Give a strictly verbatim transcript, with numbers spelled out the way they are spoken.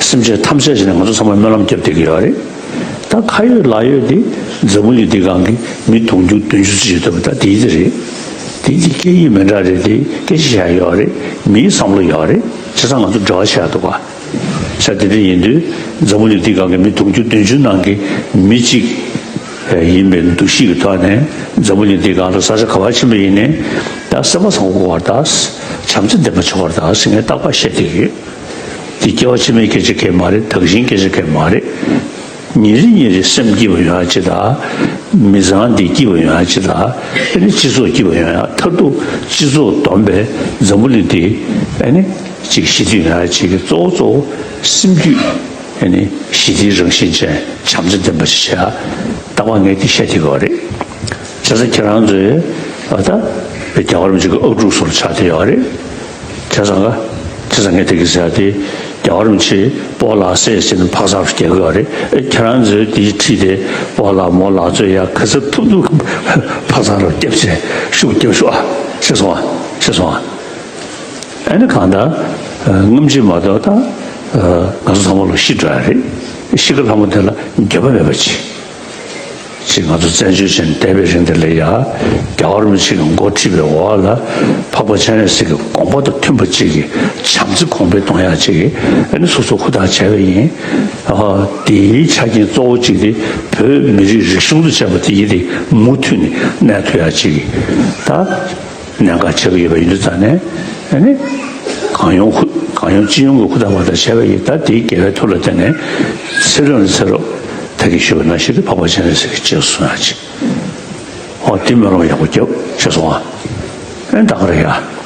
སེམས་ཅན་ཐམས་ཅད་ཀྱི་ནང་ང་ཚོ་ཚང་མ་སྨོན་ལམ་བརྒྱབ་བསྡད་ཀྱི་ཡོད་རེད། ད་ཁ་ཡོད་ལག་ཡོད་དེ་འཛམ་བུ་གླིང་འདི་སྒང་གི་མི་དུང་ཕྱུར་བདུན་ཅུ་ཙམ་ཡོད་བསྡད་པ་ད་དེའི་དེ་རེད། དེ་དེ་སྐད་ཡིག་མི་འདྲ་རེད་དེ་སྐད་ཆ་བཤད་ཡག་ཡོད་རེད། མིའི་བསམ་བློ་ཡོད་རེད། བྱས་ཙང་ང་ཚོ་འབྲེལ་བ་བྱེད་ཡག་འདུག་ག་ས་དེ་འདྲ་ཡིན་དུས་འཛམ་བུ་གླིང་འདི་སྒང་གི་མི་དུང་ཕྱུར་བདུན་ཅུ་ནང་གི་མི་གཅིག་ཡིན་པའི་འདུ་ཤེས་ཀྱི་ཐོག་ནས་འཛམ་བུ་གླིང་འདི་སྒང་ལ་ས་ཆ་ག་པར་ཕྱིན་པ་ཡིན་ནའི་ད་སེམས་པ་བཟང་པོ་དགོས་པ་དང་བྱམས་བརྩེ་ལྡན་པ་བྱེད་དགོས་པ་དང་ཟེར་ངས་རྟག་པར་བཤད་བསྡད་ཀྱི་ཡོད། དེ་སྐྱེ་བ་ཕྱི་མའི་སྐད་ཆ་གང་ཡང་མ་རེད། ད་གི་ཞིང་སྐད་ཆ་གང་ཡང་མ་རེད། ཉིན་རེ་ཉིན་རེ་སེམས་སྐྱིད་པ་ཡོང་ཡག་ཅིག་དང་། མི་ཚང་འདི་སྐྱིད་པ་ཡོང་ཡག་ཅིག་དང་། ཨ་ནི་སྤྱི་ཚོགས་སྐྱིད་པ་ཡོང་ཡག་མཐར་ཐུག་སྤྱི་ཚོགས་བསྡོམས་པས་འཛམ་བུ་གླིང་འདི་ཨ་ནི་ཅིག་ཞི་བདེ་ཡོང་ཡག་ཅིག་གི་གཙོ་བོ་གཙོ་བོ་སེམས་རྒྱུད་ཨ་ནི་ཞི་བདེའི་རང་བཞིན་ཅན་བྱམས་བརྩེ་ལྡན་པ་ཞིག་བྱེད་ཡག་རྟག་པར་ངས་འདི་བཤད་བསྡད་ཀྱི་ཡོད་རེད། བྱས་ཙང་ཁྱེད་རང་ཚོས་ཨ་ད་རྒྱལ་བ་རིན་པོ་ཆེ་གི་ཨབ་ཕྲུག་ཚོ་ལ་ཆགས་བསྡད་ཡོད་རེད། བྱས་ཙང་ག་བྱས་ཙང་ངས་དེ་གི་ཟེར་ཡག་དེ་རྒྱལ་བ་རིན་པོ་ཆེ་སྤོ་ལགས་སྲས་ཟེར་ནས་འཕག་འཚག་རུ་རྒྱག་གི་ཡོད་རེད། ཨེ་ཁྱེད་རང་ཚོས་དེའི་འཁྲིས་དེ་སྤོ་ལགས་མོ་ལགས་ཚོས་ཡ་ག་ཚོད་ཐུབ་ཐུབ་འཕག་འཚག་རུ་རྒྱབ་བྱས་ཤུགས་རྒྱབ་ཤོག་ཨ། ཤེས་སོང་ཨ། ཤེས་སོང་ཨ། ཨ་ནི་གང་ལྟར་སྔ་ཕྱི་མ་གཏོགས་ད་ང་ཚོ་ཚང་མ་ལོ་ཤི་འགྲོ་ཡ་རེད། ཤི་ཁ་ལྷ་མོ་དེ་ལ་འགྱོད་པ་མེད་པ་བྱེད། ཅིག་ང་ཚོ་བཙན་བྱོལ་ཅན་འདས་པའི་རིང་འདི་ལ་ཡ་རྒྱལ་བ་རིན་པོ་ཆེ་གི་འགོ་ཁྲིད་པའི་འོག་ལ་འཕགས་པ་སྤྱན་རས་གཟིགས་ཀྱི་དགོངས་པ་དང་མཐུན་པ་ཅིག་གི་བྱམས་བརྩེ་གོང་འཕེལ་གཏོང་ཡག་ཅིག་གི་ཨ་ནི་སོ་སོ་ཧུར་ཐག་བྱས་པ་ཡིན། ཨ་དེའི་ཆ་རྐྱེན་གཙོ་བོ་གཅིག་དེ་བོད་མི་རིགས་རིག་གཞུང་དང་བཅས་པ་དེ་ཡིན་ཏེ་མུ་མཐུད་ནས་གནས་ཐུབ་ཡག་ཅིག་གི་ད་གནད་འགག་ཆེ་གི་ཡོད་པ་ཡིན་དུས་ཙང་ནས་ཨ་ནི་གང་ཡོང་ཧུ་གང་ཡོང་ཅི་ཡོང་གི་ཧུར་ཐག་བར་ཐག་བྱས་པ་ཡིན། ད་དེའི་དགེ་བའི་མཐུ་ལ་བརྟེན་ནས་ཚེ་རབས་ནས་ཚེ་རབས་ད་གིན་ཞུས་པ་ནང་བཞིན་དུ་འཕགས་པ་སྤྱན་རས་གཟིགས་ཀྱི་རྗེས་སུ་བཟུང་ཡག་ཅིག་ཨོ་དེ་སྨོན་ལམ་ཡག་པོ་རྒྱབ་ཤེས་སོང་ཨ། ཨེ་ད་ག་རེད་ཡ།